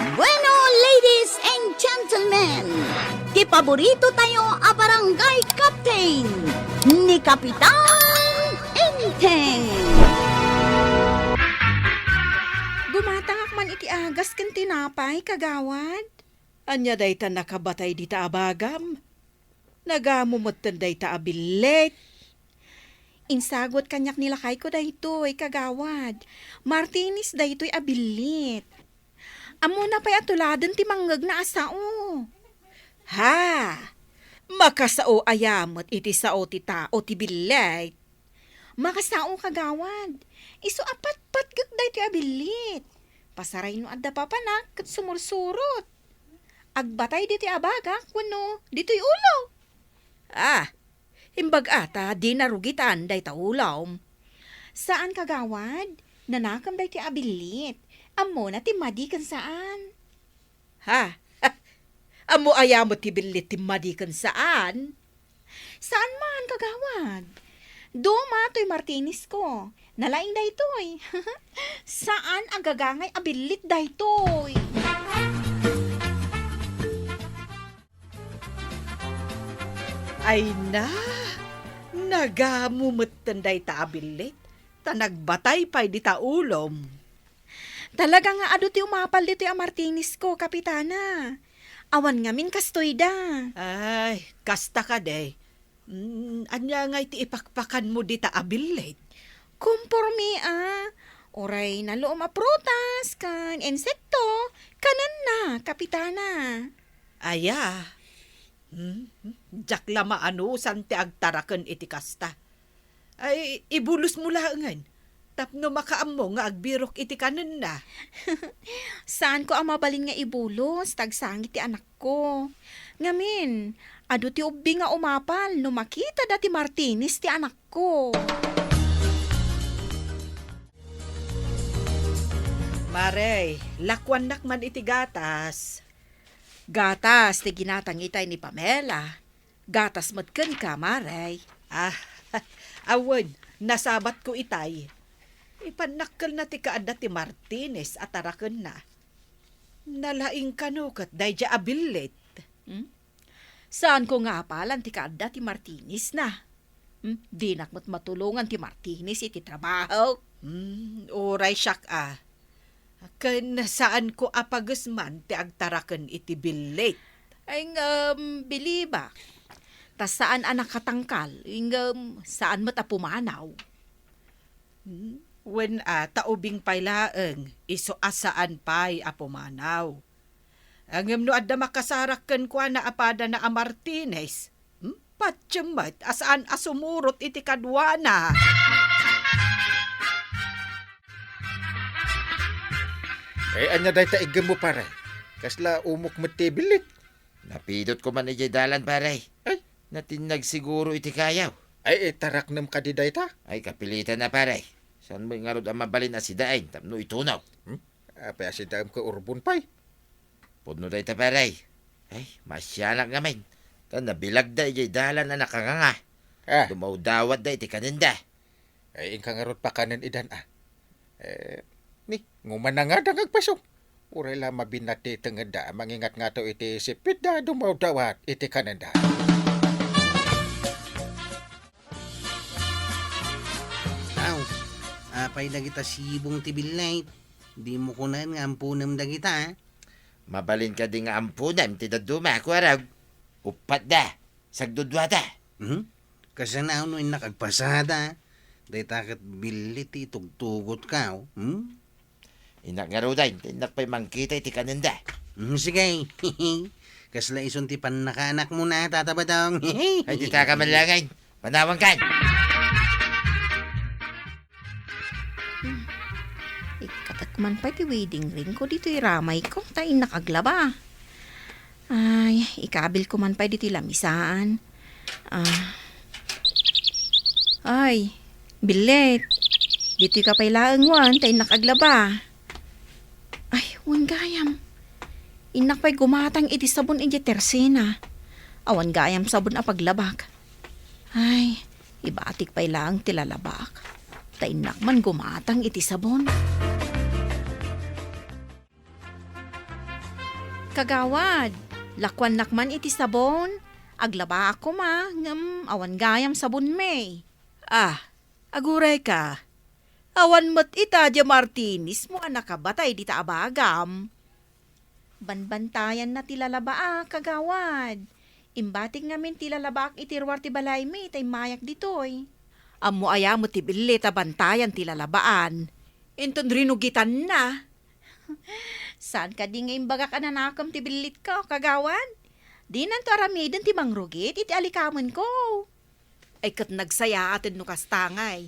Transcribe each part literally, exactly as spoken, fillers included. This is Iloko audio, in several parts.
Bueno, ladies and gentlemen, ti paborito tayo a barangay captain, ni Kapitan Enteng. Gumatangak man iti agas ken tinapay, kagawad. Ania dayta nakabatay dita a bagam? Nagamu metten dayta a billit. Insagut kaniak ni lakayko daytoy, kagawad. Martinez daytoy a billit. Ammona pay a tuladen ti mangngegna a sao. Ha? Makasao aya met iti sao ti tao ti billit? Makasao, kagawad. Isu a patpatgek daytoy a billit. Pasaray no adda papanak ket sumursurot. Agbatay ditoy a bagak wenno ditoy ulo. Ah, imbag-a ta dina rugitan dayta ulom. Saan, kagawad. Nanakem daytoy a billit. Ammona ti madi ken saan. Ha? Ammo aya met ti billit ti madi ken saan? Saan man, kagawad. Duma toy Martinez ko. Nalaing daytoy. Saan a gagangay a billit daytoy. Ay na, nagamu metten dayta a billit, ta nagbatay pay dita ulom. Talaga nga adu ti umapal ditoy a Martinez ko, Kapitana. Awan ngamin kastoy da. Ay, kasta kadi. Mm, ania ngay ti ipakpakanmo dita a billit? Kompormi a. Uray naluom a prutas, kan insekto, kanenna, Kapitana. Aya. Hmm? Diak la maanusan ti agtaraken iti kasta. Ay, ibulosmo laengen, tapno makaammo nga agbirok iti kanenna. Saanko a mabalin nga ibulos, ta agsangit ti anakko. Ngamin, adu ti ubbi nga umapal no makitada ti Martinez ti anakko. Mare, lakuannak man iti gatas. Gatas ti ginatang itay ni Pamela. Gatas met kenka, Mare. Ah, awan, nasabatko itay. Ipannakkelna ti kaadda ti Martinez a tarakenna. Nalaing kano ket daydiay a billit. Hmm? Saanko nga apalan ti kaadda ti Martinez na. Hmm? Dinak met matulongan ti Martinez iti trabaho. Hmm, uray siak a. Ken saanko a pagesman ti agtaraken iti billit. Ay, ngem, bilibak. Ta saan a nakatangkal, ngem saan met a pumanaw. Hmm? Wen a, ta ubing pay laeng, isu a saan pay a pumanaw. Ngem no adda makasarak kenkuana a padana a Martinez, hmm? Patiem met a saan a sumurot iti kaduana. Ay, ania dayta iggemmo, pare? Kasla umok met ti billit. Napidotko man idiay dalan, pare. Ay? Natinnag siguro iti kayaw. Ay, itaraknem kadi dayta? Ay, kapilitan na, pare. Saan met ngarud a mabalin a sidaen tapno itunaw? Hmm? Apay a sidaem ket urbon pay? Pudno dayta, pare. Ay, maasianak ngamin. Ta nabilagda idiay dalan a nakanganga. Ah. Dumawdawatda iti kanenda. Ay, inka ngarud pakanen idan a. Eh, ni, ngumana nga da nga agpaso. Uray la mabinat ti tengedda, mangingat ngato iti sipitda, dumawdawat iti kanenda. Aw, apay dagita sibong ti billit? Dimo kunen nga ampunem dagita, a? Mabalin kadi nga ampunem ti dadduma, Kuarog? Uppat da, sagduduada. Hmm? Kasano no innak agpasada? Dayta ket billit ti itugtugotka, hmm? Innak ngaruden, ta innak pay mangkita iti kanenda. Hmm, sige. Kasla isun ti pannakaanakmona, Tata Badong. Ay, dita ka man laengen. Panawankan. Hmm. Ikkatak man pay ti wedding ring ko ditoy ramayko, ta innak aglaba. Ay, ikabil ko man pay ditoy lamisaan. Ah. Ay, billit. Ditoy ka pay laeng wen, ta innak aglaba. Ay, wen gayam. Innak pay gumatang iti sabon idiay tersena. Awan gayam sabon a paglabak. Ay, ibatik pay laeng ti lalabak. Ta innak man gumatang iti sabon. Kagawad, lakuannak man iti sabon. Aglabaak koma, ngem awan gayam sabonmi. Ah, agurayka. Awan met ita diay martinesmo a nakabatay dita a bagam. Banbantayanna ti lalabaak, kagawad. Imbatik ngamin ti lalabaak iti ruar ti balaymi ta immayak ditoy. Ammo aya met ti billit a bantayan ti lalabaan? Inton rinugitanna. Saan kadi nga imbagak a nanakem ti billitko, kagawad? Dinanto aramiden ti mangrugit iti alikamenko. Ay, ket nagsayaaten no kasta ngay.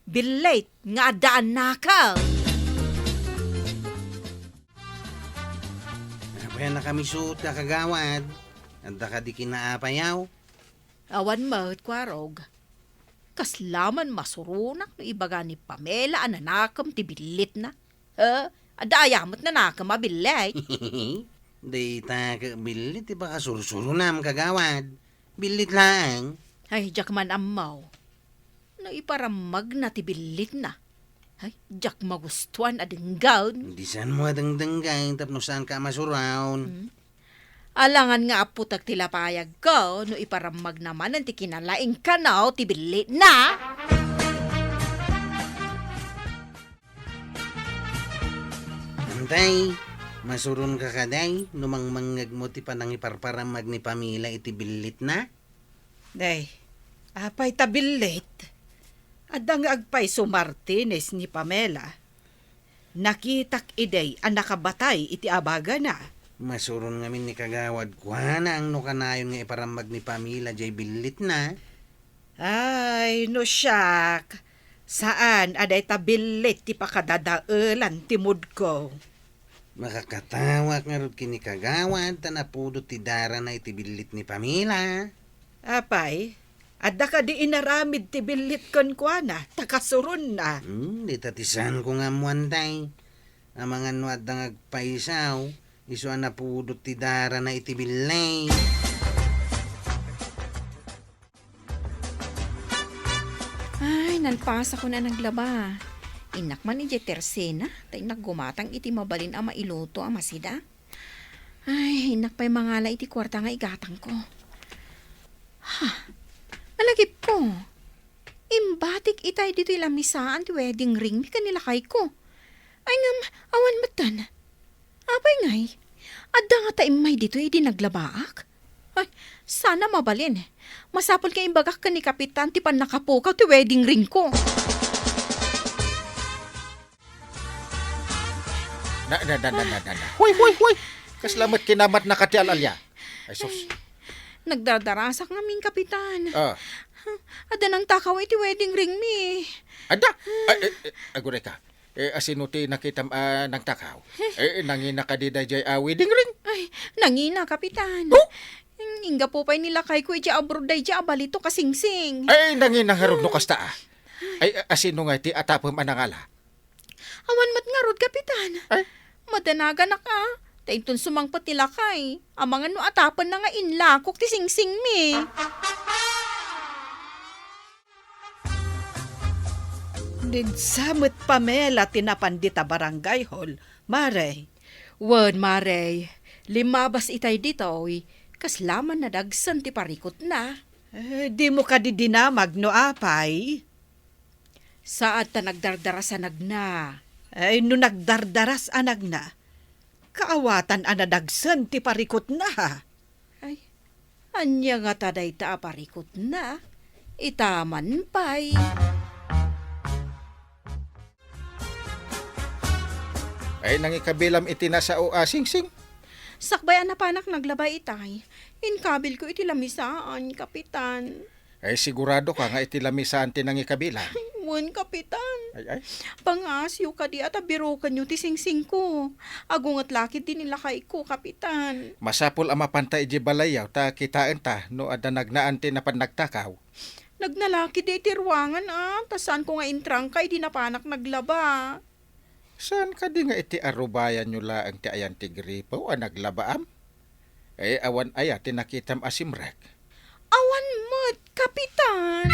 Billit nga addaan nakem. Apay a nakamisut ka, kagawad? Adda kadi kinaapayaw? Awan met, Kuarog. Kasla man masuronak no ibaga ni Pamela a nanakem ti billitna. Eh, adda aya met nanakem a billit? Dayta ket billit ti pakasursuronam, kagawad. Billit laeng. Ay, diak man ammo. No iparammagna ti billitna. Ay, diak magustuan a denggen. Di saanmo a dengdenggen tapno saanka a masuron. Hmm. Alangan nga apputek ti lapayagko no iparammagna manen ti kinalaingkano ti billitna. Antay, masuronka kadi no mangmangngegmo ti panangiparparammag ni Pamela iti billitna? Day, apay ta billit? Adda nga agpayso Martinez ni Pamela. Nakitak idi a nakabatay iti abagana. Masuron ngamin ni kagawad Juana no kanayon nga iparammag ni Pamela jay billitna. Ay, no siak, saan a dayta billit ti pakadadaelan ti moodko. Makakatawak ngarud ken ni kagawad ta napudot ti darana iti billit ni Pamela. Apay, adda kadi inaramid ti billit kenkuana ta kasuronna? Hmm, dita ti saanko nga ammoan, tay. Amangan no adda nga agpaysaw, isu a napudot ti darana iti billit. Ay, nalpasakon a naglaba. Innak man idiay tersena, ta innak gumatang iti mabalin a mailuto a masida. Ay, innak pay mangala iti kuarta nga igatangko. Ha? Malagipko. Imbatik itay ditoy lamisaan ti wedding ringmi ken ni lakayko. Ay, ngem, awan metten. Apay ngay, adda ngata immay ditoy idi naglabaak? Ay, saan a mabalin. Masapul nga imbagak ken ni Kapitan ti pannakapukaw ti wedding ringko. Na, na, na, na, na, na, na. Hoy, hoy, hoy! Kasla met kinamatnaka ti al-alia. Ay, sus. Ay, nagdardarasak ngamin, Kapitan. Ah. Adda nangtakaw iti wedding ringmi. Adda? Ay, eh, eh, agurayka. Eh, asino ti nakitam a nangtakaw? Eh, nangina kadi daydiay a wedding ring? Ay, nangina, Kapitan. Oh? Inggapu pay ni lakayko idiay abroad daydiay a balitok a singsing. Ay, nangina ngarud no kasta a. Ay, asino nga ti atapem a nangala? Awan met ngarud, Kapitan. Ay? Madanaganak a. Ta inton sumangpet ni lakay, amangan no atapenna nga inlakok ti singsingmi. Didsa met Pamela ti napan dita barangay hall, Mare. Wen, Mare, limmabas itay ditoy, kasla man nadagsen ti parikutna. Eh, dimo kadi dinamag no apay? Saad ta nagdardaras a nagna. Ay, no nagdardaras a nagna, kaawatan a nadagsen ti parikutna. Ay, ania ngata dayta a parikutna? Ita man pay. Ay, nangikabilam iti nasao a singsing? Sakbay a napanak naglaba itay, inkabilko iti lamisaan, Kapitan. Ay, sigurado ka nga iti lamisaan ti nangikabilam? Wen, Kapitan. Ay, ay. Pangaasiyo kadi a ta birokenyo ti singsingko. Agunget la ketdi ni lakayko, Kapitan. Masapul a mapanta idiay balayyo ta kitaenta no adda nagnaan ti napan nagtakaw. Nagna la ketdi iti ruangan a, ta saanko nga intrangka idi napanak naglaba. Saan kadi nga iti arubayanyo laeng ti ayan ti gripo a naglabaam? Eh, awan aya ti nakitam a simrek? Awan met, Kapitan!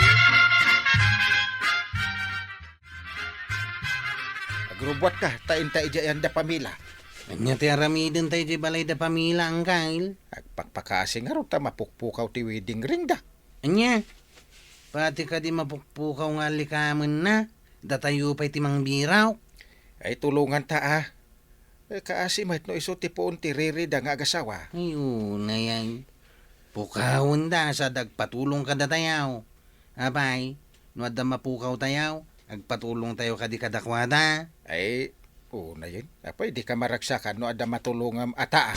Agrubbuatka, ta inta idiay ayan da Pamela. Ania ti aramidentayo idiay balay da Pamela, Angkel? Agpakpakaasi ngarud ta mapukpukaw ti wedding ring da. Ania? Pati kadi mapukpukaw nga allikamenna, datayo pay ti mangbiraw. Ay, tulonganta, a. Eh, kaasi met no isu ti puon ti riri da nga agasawa. Ay, unay ay. Pukawenda, sa dagpatulong kadatayo. Apay, no adda mapukawtayo, agpatulongtayo kadi kadakuada. Ay, unayen. Apay, dika maragsakan no adda matulongam a taa.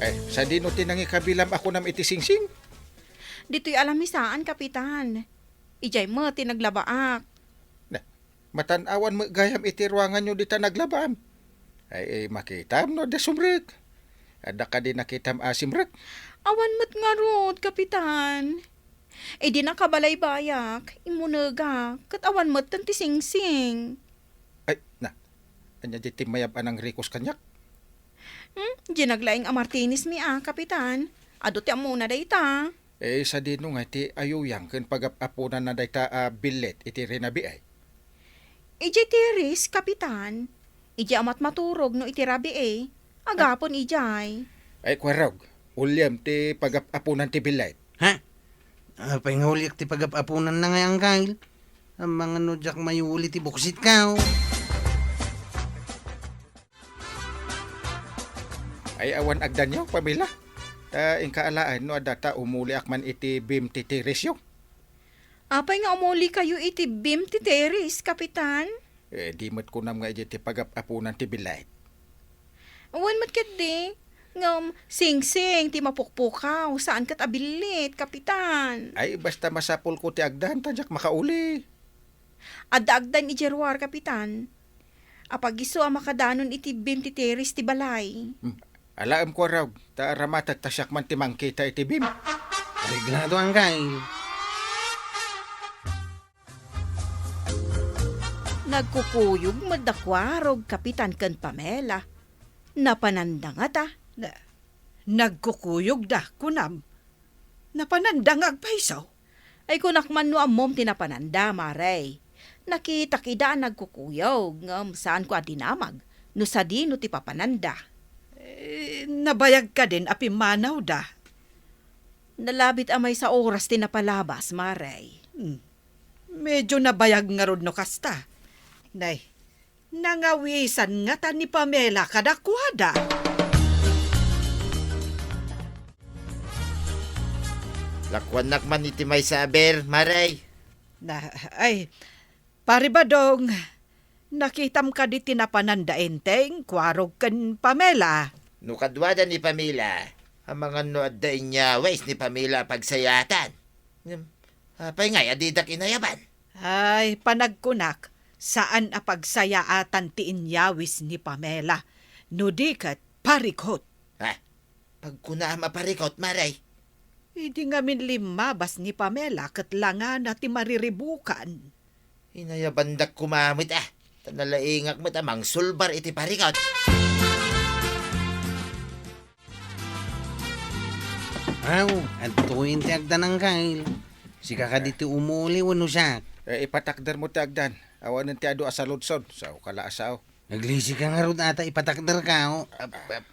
Eh, sadino ti nangikabilam a kunam iti singsing? Ditoy a lamisaan, Kapitan. Idiay met ti naglabaak. Na, matan-awan met gayam iti ruanganyo dita naglabaam. Ay, eh, makitam no adda sumrek. Adda kadi nakitam a simrek? Awan met ngarud, Kapitan. Idi nakabalaybayak, immunegak, ket awan metten ti singsing. Ay, na, ania di ti mayab a nangrikos kaniak? Hmm, dinak laeng a Martinez mi a, Kapitan. Adu ti ammona dayta. Eh, sadino nga ti ayuyang ken pagap-aponanna dayta a billit iti rinabi ay? Idiay Terrace, Kapitan. Idiay a matmaturog no iti rabii. Agapon idiay. Ay, kuarog, uliam ti pagap-aponan ti billit. Ha? Apay nga uliak ti pagap-aponanna ngay, Angkel? Amangan no diak mayuli ti buksitka, o. Ay, awan agdanyo, Pamela. Ta inka alaen no adda ta umuliak man iti bim ti Terrace-yo. Apay nga umulikayo iti bim ti Terrace, Kapitan? Eh, di met kunam nga idiay ti pagap-aponan ti billit. Wen met ketdi, ngem singsing ti mapukpukaw, saan ket a billit, Kapitan. Ay, basta masapulko ti agdan, ta diak makauli. Adda agdan idiay ruar, Kapitan. Apagiso a makadanon iti bim ti Terrace ti balay. Hmm. Alaem kuarog, ta aramatek ta siak man ti mangkita iti bim. Areglado, Angkel. Nagkukuyog met da kuarog, Kapitan, ken Pamela. Napananda ngata? Na-, nagkukuyogda, kunam. Napananda nga agpayso? Ay, kunak man no ammom ti napananda, Mare. Nakitak ida a nagkukuyog, ngem saanko a dinamag no sadino ti papananda. Eh, nabayag kadin a pimmanawda? Nalabit a maysa oras ti napalabas, Mare. Hmm. Medyo nabayag ngarud no kasta. Nay, nangawisan ngata ni Pamela kadakuada. Lakuannak man iti maysa a beer, Mare. Na, ay, Pari Badong, nakitam kadi ti napananda Enteng, kuarog ken Pamela? No kaduada ni Pamela, amangan no adda inyawis ni Pamela a pagsayaatan. Ngem, apay ngay a didak inayaban? Ay, panagkunak, saan a pagsayaatan ti inyawis ni Pamela. No di ket, parikot. Ha? Pagkunaam a parikot, Mare? Idi ngamin limmabas ni Pamela ket langana ti mariribukan. Inayabandak koma met, a. Ta nalaingak met a mangsulbar iti parikot. Aw, adtoyen ti agdan, Angkel. Sika kadi ti umuli wenno siak? Eh, ipatakdermo ti agdan. Awanen ti adu a saludsod. Sao ka la a sao. Aglisika ngarud a ta ipatakderka, o. Ap-, ap-,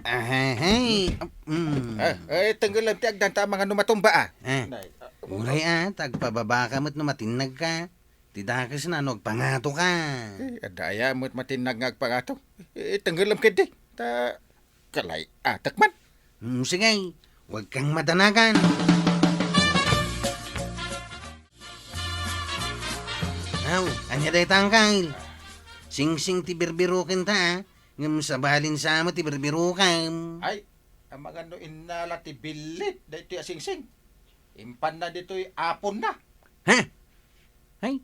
ahehe. Ap-, mm. Eh, eh, tenggelem ti agdan ta amangan no matumba, a. Eh, Nay, a, uray a, ta agpababaka met no matinnagka. Ti dakesna no agpangatoka. Eh, adda aya met matinnag nga agpangato? Eh, tenggelem ketdi. Ta Kalay-atek man. Hmm, sige, huwag kang madanagan. Aw, ania dayta, Angkel? Singsing ti birbirukenta, a. Ngem sabalin sa met ti birbirukem. Ay, amangan no innala ti billit daytoy a singsing. Impanna ditoy aponna. Ha? Ay,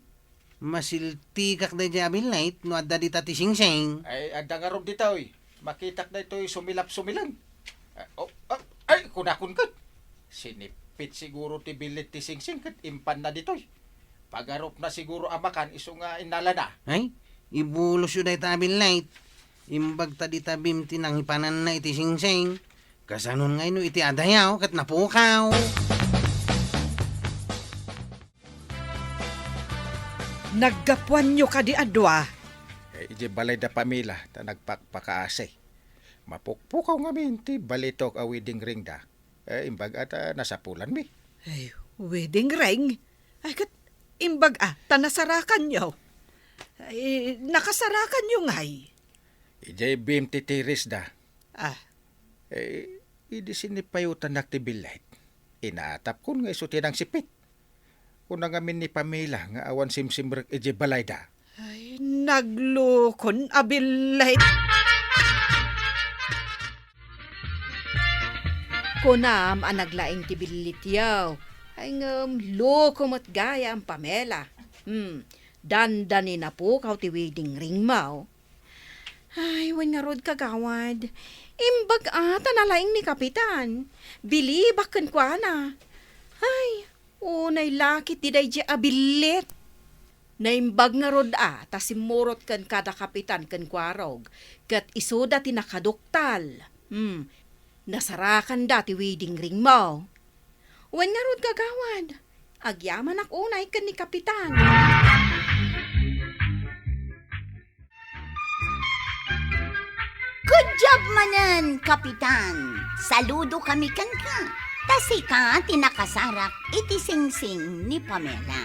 masiltikak daydiay a billit no adda dita ti singsing. Ay, adda ngarud ditoy. Makitak daytoy sumilap-sumileng. Ah, oh, ah, ay, kunakon ket. Sinippit siguro ti billit ti singsing ket impanna ditoy. Pagarupna siguro a makan isu nga innalana. Ay, ibulosyo dayta a billit. Imbag ta dita bim ti nangipananna iti singsing. Kasanon ngay no iti adayo ket napukaw? Naggapuanyo kadi a dua? Eh, idiay balay da Pamela, ta nagpakpakaasi. Mapukpukaw ngamin ti balitok a wedding ring da. Eh, imbag a ta nasapulanmi. Ay, wedding ring? Ay, ket imbag a ta nasarakanyo. Ay, nakasarakanyo ngay? Idiay bim ti tiris da. Ah. Eh, idi sinipayutannak ti billit, inaatapkon nga isu ti nangsipit. Kuna ngamin ni Pamela nga awan simsimrek idiay balayda. Ay, naglukon a billit. Kunam a naglaing ti billityo. Ay, ngem luko met gayam, Pamela. Hmm, dandani napukaw ti wedding ringmo. Ay, wen ngarud, kagawad. Imbag a ta nalaing ni Kapitan. Bilibak kenkuana. Ay, unay la ket ti daydi a billit. Naimbag ngarud a ta simmurot ken kada Kapitan ken Kuarog, ket isuda ti nakaduktal. Hmm, nasarakanda ti wedding ringmo. Wen ngarud, kagawad, agyamanak unay ken ni Kapitan. Good job manen, Kapitan! Saludo kami kenka, ta sika ti nakasarak iti singsing ni Pamela.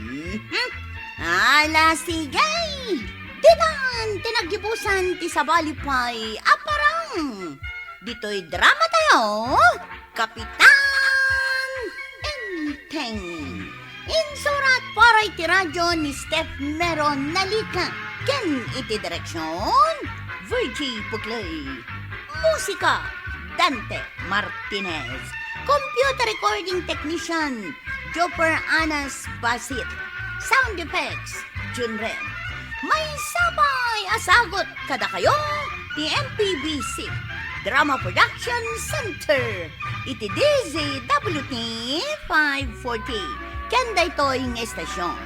Mhm. Ala, sige! Ditan ti naggibusan ti sabali pay a parang. Ditoy drama tayo, Kapitan Enteng. Insurat para iti radyo ni Steph Meron Nalica ken iti direksyon, Virgie Pugley. Musika, Dante Martinez. Computer recording technician, Joper Anas Basit. Sound effects, Jun Ren. Maysa pay a sagut kadakayo ti M P B C Drama Production Center iti D Z W T five forty. Ken daytoy nga estasyon,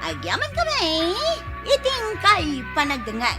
agyaman kami iti inkay panagdengngeg.